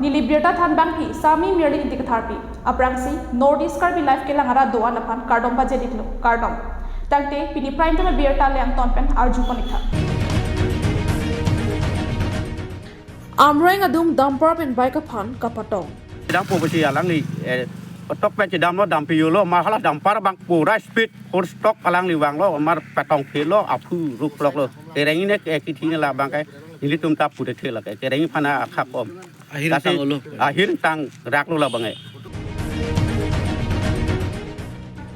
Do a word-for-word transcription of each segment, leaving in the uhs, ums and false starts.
Neli birta thanbangpi Sami Mirling Ingti Katharpi. Aphrangsi North East Karbi Live kelang arat do-an aphan kardom pajir-iklo, kardom. Tangte pini Prime Time birta le angton pen arjupon-iktha. Amreng adung dumper pen bike aphan kapatong. Dampo pusi alangli, eh, kotok pen chedamlo, dampi-olo, ma hala dumper abang pura speed, full stock alangli vanglo, mar patongphelo, aphu ruploklo. Kereng-i ne, eh, kithi ne labang ke, nelitum ta pute thela ke, kereng-i aphan akhak om. Ahir tang olo. Ahir tang raklo labang ke.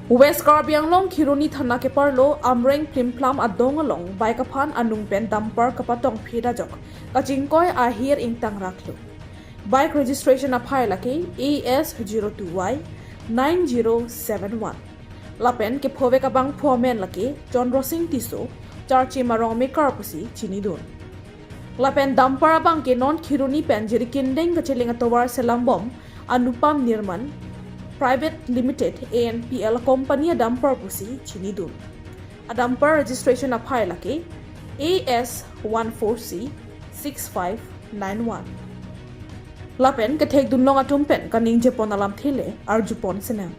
West Karbi Anglong Kheroni Thana keparlo Amreng Phlimphlam adong along bike aphan anung pen dumper kapatongphet ajok kachingkoi ahir ingtang raklo. Bike registration aphai lake A S zero two Y nine zero seven one. Lapen kephovek abangphu amen lake Chandra Singh Tisso, Charchim arong mekar pusi chinidun. Lapen dumper abang ke non Kheroni pen Jirikindeng kacheleng atovar selambom Anupam Nirman Private Limited, A N P L company adumper pusi chinidun. Adumper registration aphai lake A S one four C six five nine one. Lapen kethekdunlong atum pen kaningjepon alamthe le arjupon sinang.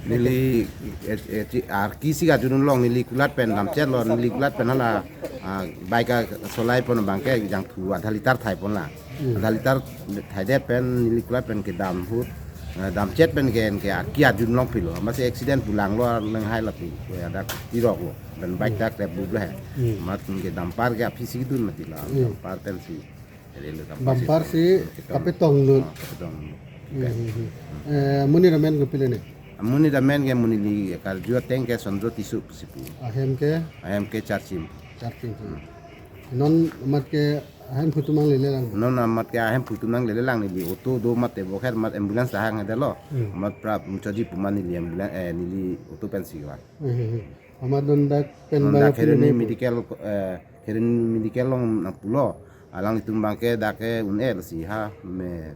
Neli, eh, eh, chi-, arki si kajunlong, neli kulat pen damchetlo, neli kulat pen hala, ah, bike asolai pon abang ke jangthu adha liter thai ponlang. Hmm. Adha liter thaidet pen neli kulat pen kedam ahut, eh, damchet pen ke, ke arki ajunlongpilo. Amatsi accident pu langlo, lenghai lapu, ya dak tiroklo. Pen bike dak tep bubla he. Hmm. Amat ke dumper ke aphi si dun mati la. Hmm. Dumper pensi. Jadi, lu dumper si kapetongdun. Ah, kapetongdun. Hmm, hmm, hmm. Eh, monit amen kopilo ne? Monit amen ke, monit neli karju ateng ke Chandra Tisso pusi pu. Ahem ke? Ahem ke Charchim. Charchim. Hmm. Non amat ke ahemphu atum nanglele lang. Non amat ke ahemphu atum nanglele lang, neli auto do mate boher mat ambulance tahang adelo. Hmm. Amat pra muchaji pu ma neli ambulance, eh, neli auto pensi vang. Hmm, hmm, hmm. Amat non dak pen non bang dak aphi Kheroni ne pu? Medical, eh, Kheroni Medical along nangpulo. Alanglitum abang ke dak ke un-e lasi ha me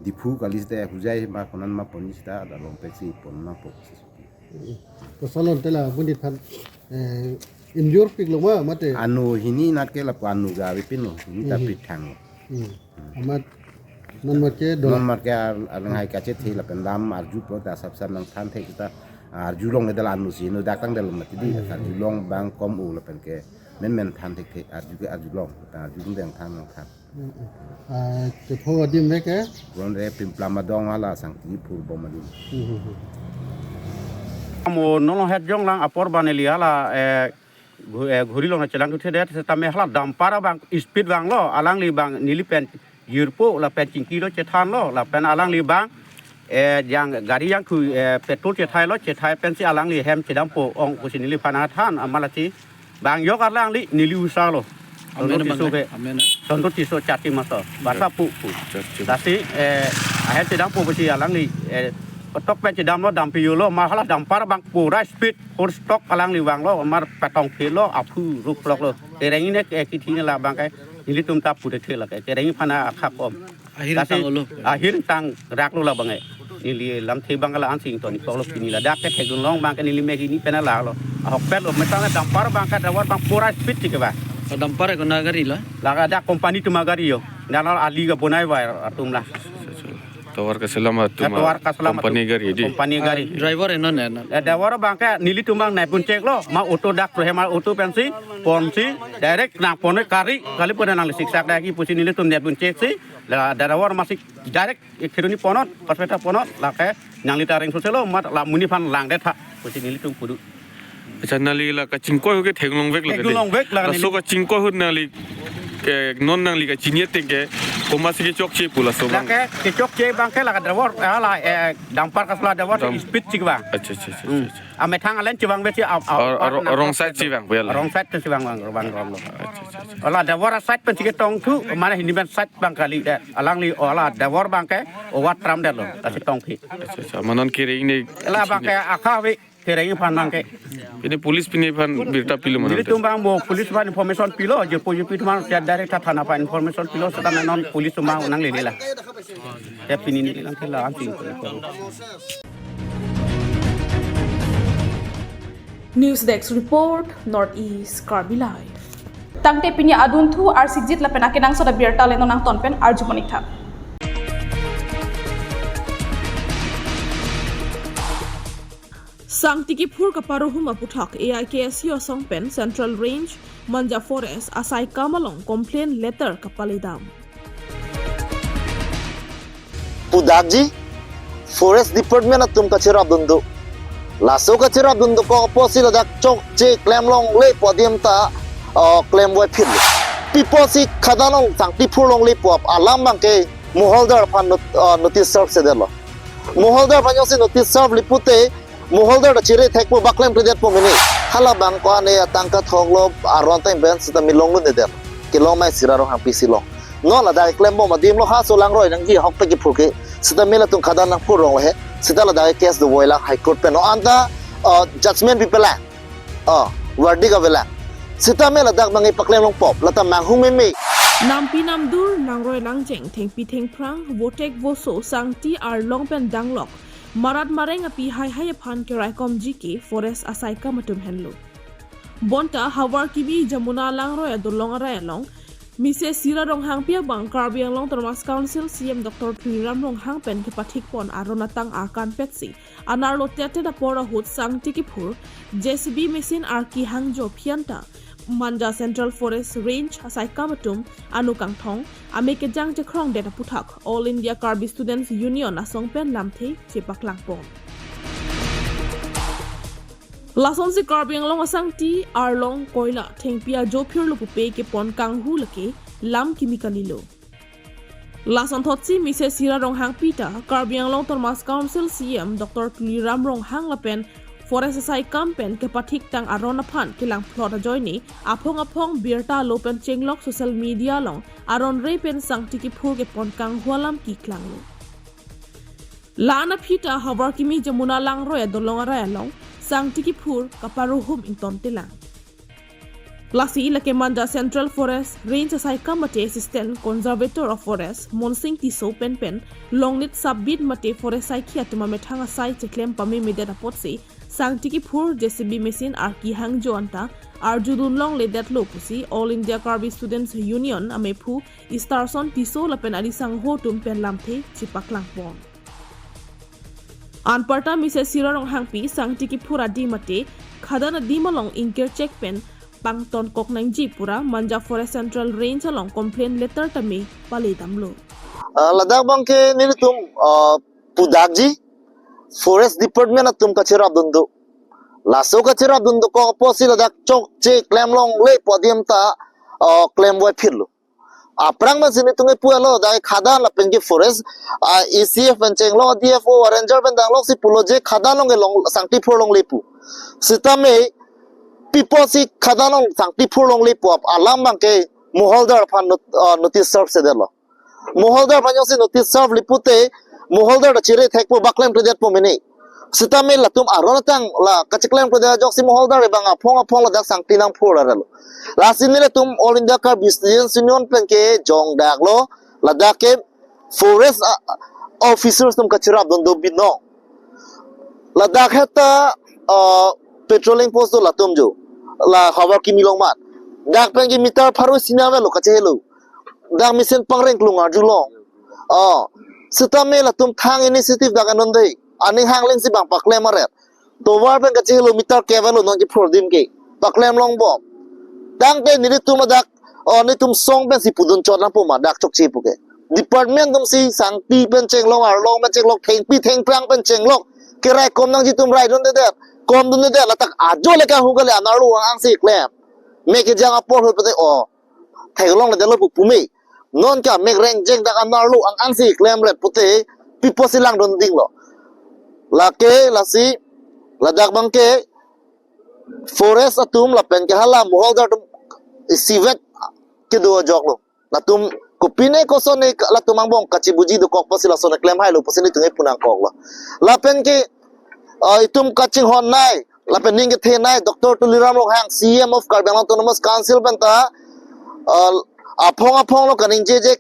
Diphu kali seta Hojai ma konan ma pon seta dak along pensi pon nangpo. Koson lote la monit aphan, eh, injure piklo ma mate? Anu hini nat ke lapu anu gari pin lo, hini ta Hmm. pithang lo. Hmm. Amat non mat ke do. Non mat ke al-, alang hai kachethe lapen dam arjupo ta sapsap nangthan thek ta arjulongle dal anu si no dak tangdetlo mati di, Hmm. arjulong abang kom-o lapen ke menmen than thekthe, arju ke arjulong, ta arjulong dang than nangthan. Hmm, hmm. Ah, kepho adim le ke? Ron re Phlimphlam adong hala Sangti Phurbom adim. Hmm, hmm, hmm. Amo non hetjonglang apor ba neli hala, eh, ghu-, eh, ghuri along chelangthuthedet, setame hala dumper abang speed vanglo, alangli abang neli pen jirpo lapen chingkilo chethanlo, lapen alangli abang, eh, jang gari jangthu, eh, petrol chethailo, chethai pensi alangli hem chedampo ong pusi neliphan athan, amat lasi bang yok alangli neli usalo. Amen, Chandra Tisso abang, ke. Amen, eh. Chandra Tisso Charchim aso. Basa pu pu. Charchim. Lasi, eh, ahem chedampo pusi alangli, eh, kotok pen chedamlo, dampi-olo, ma hala dumper abang pura speed, full stock alangli vanglo, mar patongphelo, aphu ruploklo. Kereng-i ne, eh, kithi ne labang ke, nelitum ta pute thela ke, kereng-i aphan akhak om. Ahir Lasi tang olo. Ahir tang raklo labang ke. Neli lamthe abang ke la-an si ington-ik koklo pini ladak kethekdunlong abang ke neli mek hini pen lalo. Ahokpetlo, metang dumper abang ke driver abang pura speed si ke ba. Oh, dumper ke kona gari lo? Ladak company atum agari yo. Dalo ali ke bonai ba atum la. Tovar kaselam atum. Ya, tovar kaselam company atum. Gari di. Company gari. Ah, driver enon enon. Eh, driver abang ke nelitum abang nepdun cheklo. Ma auto dak pro hema auto pensi ponsi direct nangpon kari kali pun nangli siksak dak ki pusi nelitum nepdun cheksi. La driver amatsi direct Kheroni ponnon, hospital ponnon, lake nangli ta reng soselo, mat la monit aphan langdet tha, pusi nelitum pudu. Acha, nangli la kachingkoi ahut ke theklongvek lake de. Theklongvek lake laso neli. Kachingkoi ahut nangli ke non nangli kachini ateng ke komatsi kechokche pu laso abang. Lake kechokche abang ke lake driver, eh, la, eh, dumper kasola driver Dam- speed chik abang. Acha, acha, acha, Hmm. acha. Amethang alen chevang besi a, a, Or, or, a, wrong side chevang, well. Wrong side chevang abang, abang, abang. Acha, acha, acha. Hala driver aside pensi ketongthu, mane hini pen side abang kali de. Alangli hala driver abang ke, owa tram detlo, lasi tongphi. Acha, acha. Manon kereng-i ne. Hala abang ke akha ave, kereng-i aphan abang ke. Pini police pini aphan birta pilo manon. Nelitum abang mo police aphan information pilo, jirpo jirpi atum abang direct thana aphan information pilo, setame non police atum abang nanglele la. Ya pini neli lang thela ansi. News Desk Report, North East Karbi Live. Tangte pini adunthu arsikjit lapen akenangsot abirta le non angton pen arjupon-iktha. Sangti kiphur kaparuhum aputhak A I K S U asong pen Central Range, Manja Forest asaikam along complaint letter kapaledam. Pudakji, Forest Department atum kacherap dundu. Laso kacherap dundu kok apotsi ladak chokche klem longle pu adim ta uh, klem wai phirlo. Pi apotsi khadan along sangti phur longle pu alam abangke Moholdar aphan not, uh, notice serve sedetlo. Moholdar aphan jongsi notice serve le pute Moholdar ta chere thekpo, ba klemkledetpo mene. Halabang ko ane atangka thoklo, aron ateng pen seta milong lun nedet. Kelong mai Sira Ronghangpi si long. Non ladak klembom adim lo, ha so langroi nangji ahok ta kiphur ke. Seta me latum khadan nangphur longle he. Seta ladak case do voilang High Court pen. O anta uh, judgment pipelang. Uh, verdict avelang. Seta me ladak abangke paklem longpo. Lata manghumeme. Nampi namdur, nangroi nangjeng, thengpi thengphrang, votek voso, sangti arlong pen danglok, marat mareng api haihai aphan keraikomji ke Forest asaikam atum henlo. Bonta Havarkimi Jamuna langroi adolong arai along Miss Sira Ronghangpi abang Karbi Anglong Autonomous Council C E M Doctor Tuliram Ronghang pen kepathikpon aron atang arkan petsi anerlo tetet apor ahut sangti kiphur J C B machine arki hangjo aphi anta Manja Central Forest Range asaikam atum anu kangthong ame kejang chekrongdet aputhak All India Karbi Students Union asong pen lamthe chepaklangpon. Lasonsi Karbi Anglong asangti arlong koila thengpi ajo phirlo pupe kepon kanghu lake lam kimi kalilo. Lasonthotsi Miss Sira Ronghangpi ta Karbi Anglong Autonomous Council C E M Doctor Tuliram Ronghang lapen Forest asaikam pen kepathik tang aron aphan kelangphlot ajoine aphong aphong birta alo pen chenglok social media along aron re pen sangti kiphur kepon kanghu alam keklanglo. La-an aphi ta Havarkimi Jamuna langroi adolong arai along sangti kiphur kaparuhum ingtontelang. Lasi lake Manja Central Forest Range asaikam mate Assistant Conservator of Forest Monsing Tisso penpen longnit sub-beat mate forest saikhi atum amethang asai cheklem pamemedet apotsi sangti kiphur J C B machine arki hangjo anta arjudun longledetlo pusi All India Karbi Students Union amephu Istarson Tisso lapen adi sangho atum pen lamthe chepaklangpon. Anparta Miss Sira Ronghangpi sangti kiphur adim mate khadan adim along ingkirchek pen pangtonkok nangji pura Manja Forest Central Range along complaint letter tame paledamlo. Uh, ladak abangke nelitum uh, pudakji, Forest Department atum kacherap dundu. Laso kacherap dundu kok apotsi ladak chokche klem longle pu adim ta uh, klem wai phirlo. Aphrang ma sini tunge puelo dai khadan lapen ke forest uh, A C F pen chenglok, D F O, ranger pen danglok si pulo je khadan along ke long sangti phur longle pu. Seta me pi apotsi khadan along sangti phur longle pu alam abangke Moholdar aphan not, uh, notice serve sedetlo. Moholdar aphan jongsi notice serve le pute Moholdar ta chere thekpo, ba klemkledetpo mene. Seta me latum aron atang la kacheklemkledet ajoksi Moholdar abang aphong aphong ladak sangti nangphur arelo. Lasi nelitum All India Karbi Students Union pen kejongdaklo, ladak ke forest uh, officers atum kacherap dundu binong. Ladak heta uh, patrolling post do latum jo. La Havarkimi along mat. Dak pen ke meter pharo sini avelo kachehelo. Dak mesen pangreng klung arjulong. Oh, seta me latum thang initiative dak anun dei. Aning hangleng si bang paklem aret. Tovar pen kachehelo meter kevelo non kephur adim ke. Paklem longbom. Tangte nelitum adak, oh, nelitum song pensi pudun chot nangpo ma dak chokche pu ke. Department atum si sangti pen chenglok, arlong pen chenglok, thengpi thengphrang pen chenglok. Keraikom nangji atum raidun dedet. Komdun dedet, ladak ajo le kanghu kali, anerlo ang-ang si klem. Me kejang apor ahut pute oh. Theklongledetlo pu pume. Non ke mek rengjeng dak anerlo ang-ang si klemret pute pi apotsi langdun dinglo. Lake lasi ladak abangke forest atum lapen ke hala Moholdar atum isivet kedo ajoklo. Latum kopine kosonne latum angbong kachibuji dokok apotsi lason klem hailo pusi nelitum ephu nangkoklo. Lapen ke uh, itum kachinghon nai lapen ning kethenei Doctor Tuliram Ronghang, C E M of Karbi Anglong Autonomous Council penta uh, aphong aphong lo kaningje jek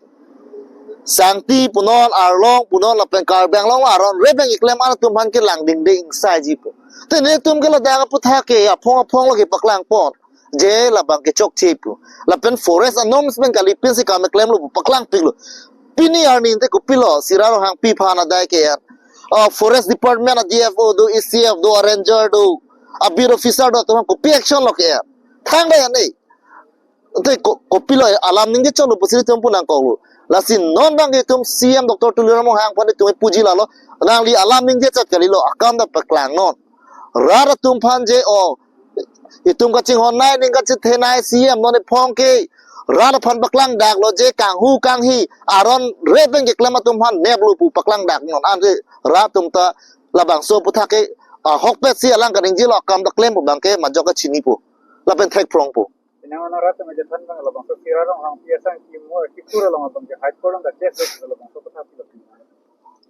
sangti punon, arlong punon lapen Karbi Anglong aron re pen keklem atum aphan kelang dingding saiji pu. Te nelitum ke ladak aputhak ke aphong aphong lo kepaklangpon. Je labang ke chokche pu. Lapen forest anorms pen kali pensi kam klemlo pu paklangpiklo. Pini arni te kopilo Sira Ronghangpi aphan adai ke er. uh, Forest Department a D F O do, A C F do, a Ranger do, a Beat Officer do, atum kopi action lo ke? Thang da ya ne. Ante ko-, kopilo alam ningje cholo pusi itum pu nangkoklo. Lasi non abang itum C M Doctor Tuliram Ronghang aphan itum puji lalo. Nangli alam ningje chat kalilo, akam ta paklangnon. Rat atum aphan je, o, itum kachinghon nai, ning kachethe nai, C M non ephong ke rat aphan paklang daklo je, kanghu kanghi aron re pen keklem atum aphan neplo pu paklang daknon. Ante rat atum ta labangso aputhak ke, ah, ahokpet si alang kaningje lo, akam ta klem pu abang ke majok kachini pu lapen thekphrong pu. Penang ano rat atum ajethan abang labangso Sira Ronghangpi asangti mo, Tripura along abang ke High Court along ta case lo, labangso aputhak lo.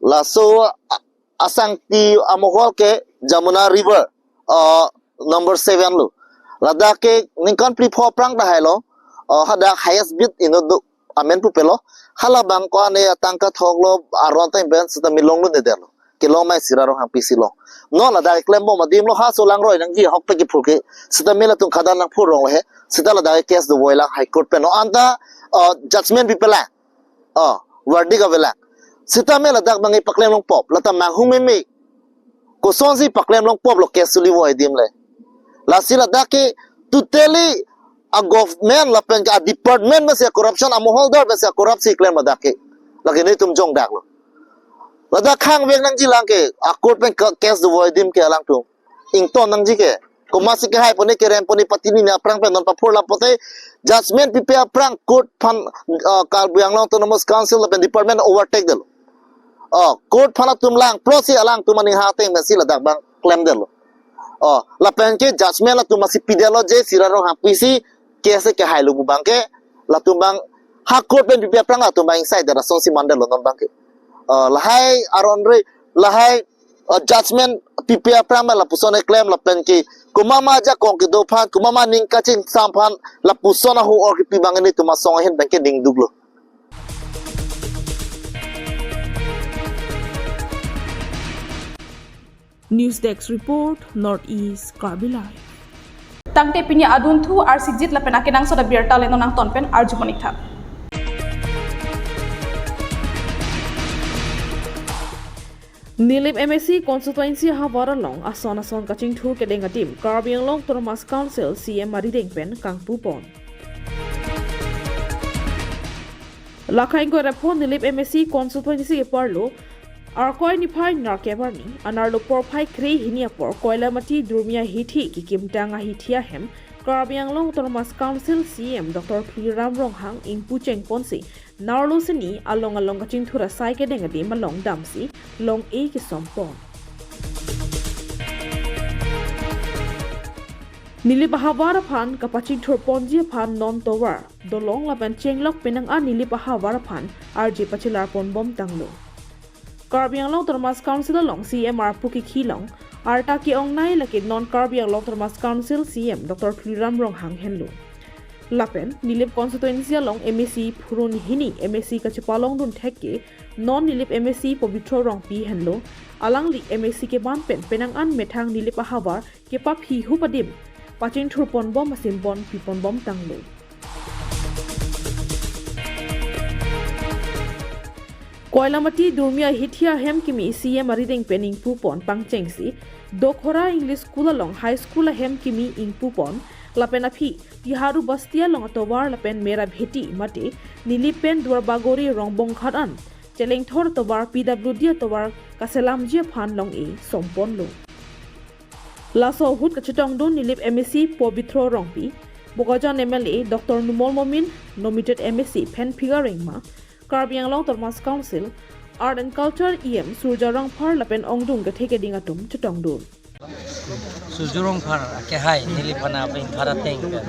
Laso a-, asangti amohol ke Jamuna River, uh, number seven lo. Ladak ke ningkan phli pho aphrang ta hailo, uh, hadak highest bid inut do amen pupelo. Halabang ko ane atangka thoklo, aron ta impen seta milong lo ne derlo. Kelong mai Sira Ronghangpi si long. Non ladak klempo adim lo, ha so langroi nangji ahokpet kiphur ke. Seta mela tung khadan nangphur rong lo he. Seta ladak case do voi lang High Court pen. Non anta, uh, judgment pipe lang. Oh, verdict ave lang. Seta mela ladak abang paklem longpop. Lata manghumeme. Kosonsi paklem longpop lo case suli voi adim le. Lasi ladak ke totally a government lapen ke a department pensi corruption, amoholdar pensi corrupt si klem ladak ke. Lake netum jongdaklo. Ladak khangvek nangji lang ke, a court pen ke case do voi adim ke alangtum ington nangji ke. Komatsi kehai pone, kerem pone, patini ne aphrang pen non paphur lapote judgment pipe aphrang court aphan, uh, Karbi Anglong Autonomous Council lapen department overtake detlo. Oh, court aphan atum lang, plus si alangtum aning ha ateng pensi ladak abang klemdetlo. Oh, lapen ke judgment latum asi pidetlo je Sira Ronghangpi si case kehailo pu abang ke, latum abang ha court pen pipe aphrang latum abang ingsai det asonsi mandetlo non abang ke. Oh, lahai aron re, lahai, oh, judgment pipe aphrang abang lapuson eklem lapen ke komat ma ajakong kedo aphan, komat ma ning kachingsam aphan lapuson aho or kepi abang netum asong ahin abang ke ningduklo. News Desk Report, North East Karbi Live. Tangte pini adunthu arsijit lapen akenangsot abirta le non nangton pen arjumonitha. Nilip M A C constituency ahavar along ason ason kachingthur kedeng adim Karbi Anglong Autonomous Council C M arideng pen kangpupon. Lakha ingkoi ra pho Nilip M A C constituency keparlo Arkoi niphai nerkep arni, anerlo porphai kre hini apor Koilamati Durmia hithi kekimtang ahithi ahem Karbi Anglong Autonomous Council C M Doctor Tuliram Ronghang ingpu chengponsi nerlo sini along along kachingthur asai kedeng adim along damsi long-e kesompon. Nilip ahavar aphan kapachingthurponji aphan non tovar, dolong lapen chenglok penang an Nilip ahavar aphan arje pachelarponbom tanglo. Karbi Anglong Autonomous Council along C M arpu kikhi along arta ke-ongnei lake non Karbi Anglong Autonomous Council C M Doctor Tuliram Ronghang henlo. Lapen Nilip constituency along M A C phurun hini M A C kachepalongdun thek ke non Nilip M A C Pobitro Rongpi henlo. Alangli M A C keban pen penang an methang Nilip ahavar kepaphi hup adim pachingthurponbom asimpon piponbom tanglo. Koilamati Durmia hithi ahem kimi C M arideng pen ingpupon pangchengsi Dokhora English School along High School ahem kimi ingpupon lapen aphi Tiharu Basti along atovar lapen Mera Bheti mate Nilip pen Duarbagori Rongbonghat an chelengthor atovar P W D atovar kaselamji aphan long-e somponlo. Laso ahut kachetongdun Nilip M A C Pobitro Rongpi, Bokajan M L A Doctor Numal Momin, nominated M A C Phenphiga Rengma, Karbi Anglong Autonomous Council, Art and Culture E M Surjya Rongphar lapen ongdung kethe keding atum chetongdun. Surjya Rongphar akehai Nilip aphan apeng phara teng pen,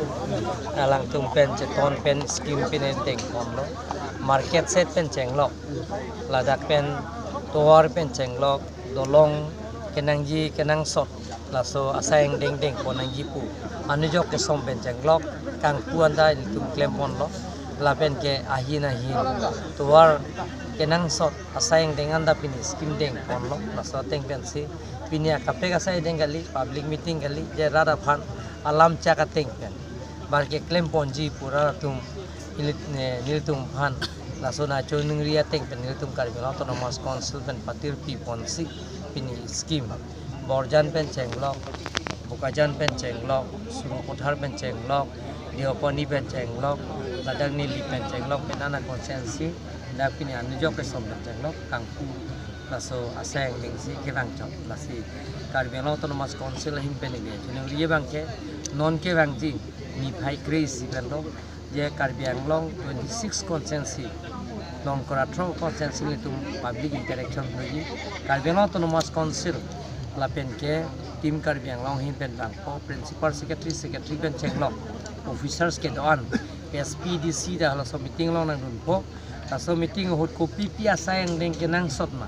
alangtum pen cheton pen scheme pen tengponlo, market shed pen chenglok, ladak pen tovar pen chenglok, dolong kenangji kenangsot, laso asai angdeng dengpon nangji pu anujok kesom pen chenglok, kangpu anta ilitum klemponlo, lapen ke ahin ahin tovar kenangsot asai angdeng anta pini scheme dengponlo, laso ateng pensi pini akaprek asai deng kali, public meeting kali, je rat aphan alam chak ateng pen bar keklemponji pu rat atum Neli, eh, nelitum aphan laso nangchiningri ateng pen nelitum Karbi Anglong Autonomous Council pen patirpi ponsi pini scheme Borjan pen chenglok, Bokajan pen chenglok, Sarupathar pen chenglok, Deopani pen chenglok, ladak Nilip pen chenglok, pen ana constituency, dak pini anujok kesom pen chenglok, kangpu laso asai angdeng si kevang chot, lasi Karbi Anglong Autonomous Council ahin pen neli chiningri abang ke, non kevangji niphai kre-isi pen lo, je Karbi Anglong twenty-six constituency, Longkor athro constituency nelitum public interaction hoji, Karbi Anglong Autonomous Council lapen ke Team Karbi Anglong ahin pen vangpo, Principal Secretary, Secretary pen chenglok, officers kedo-an, S P, D C ta laso meeting along nangdunpo, laso meeting ahut kopipi asai angdeng kenangsot ma,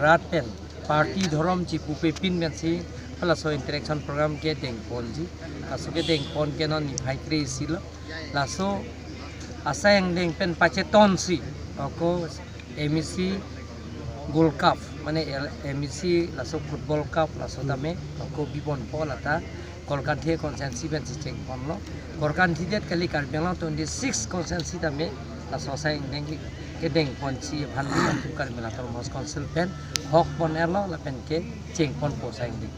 rat pen, party dhorom chipupe pin pensi, laso interaction program kedeng ponji, laso kedeng pon ke non niphai kre-isi lo, laso asai angdeng pen pachetonsi, ako M E C Gold Cup, mane L-, M E C laso football cup, laso tame, ako biponpo lata, Korkanthi constituency pensi chengponlo, Korkanthi det kali Karbi Anglong twenty-six constituency tame, laso asai angdeng kedeng ponji aphan nelitum Karbi Anglong Autonomous Council pen hok pon-etlo lapen ke chengponpo asai angdeng.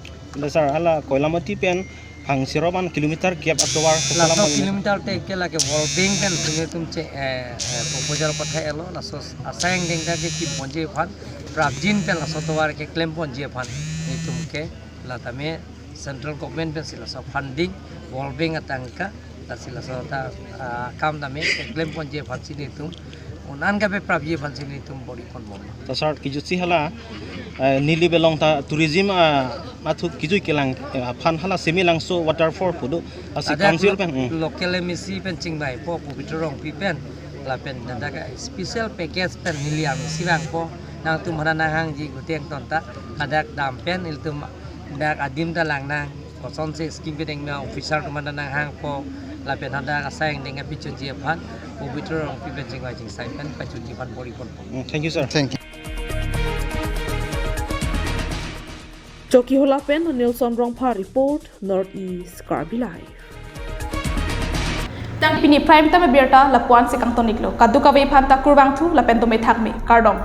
Sir, hala Koilamati pen Phangsirop an kilometer gap atovar laso kilometer te ke lake World Bank pensi nelitum che, eh, eh, proposal pathai-etlo, laso asai angdeng ta ke kim ponji aphan, prapjin pen laso tovar keklem ponji aphan nelitum ke latame Central Government pensi laso funding, World Bank atangka, lasi laso ta, ah, kam tame keklem ponji aphansi nelitum, un-an kapeprapji aphansi nelitum bor-i ponbom. To sir, kijutsi hala, eh, Nilip along ta tourism, ah, athuk kijui kelang, eh, aphan hala Semelangso waterfall pu do, lasi ladak council lo-, pen, hmm, local M A C pen chingvaipo Pobitro Rongpi pen, lapen ladak special package pen neli M A C vangpo, nangtum hana nanghangji guteng ton ta, ladak dam pen ilitum dak adim ta lang nang, kosonsi scheme kedeng ma officer atum anta nanghangpo, lapen hadak asai angdeng kapachunji aphan, Pobitro Rongpi pen chingvai chingsai pen pachunji aphan bor-i ponpo. Mm, thank you, sir. Thank you. Chokihola pen Nelson Rongphar report, North East Karbi Live. Tang pini prime time abirta lapu-an si kangton-iklo. Kadokave aphan ta kurvangthu lapen dome thakme. Kardom.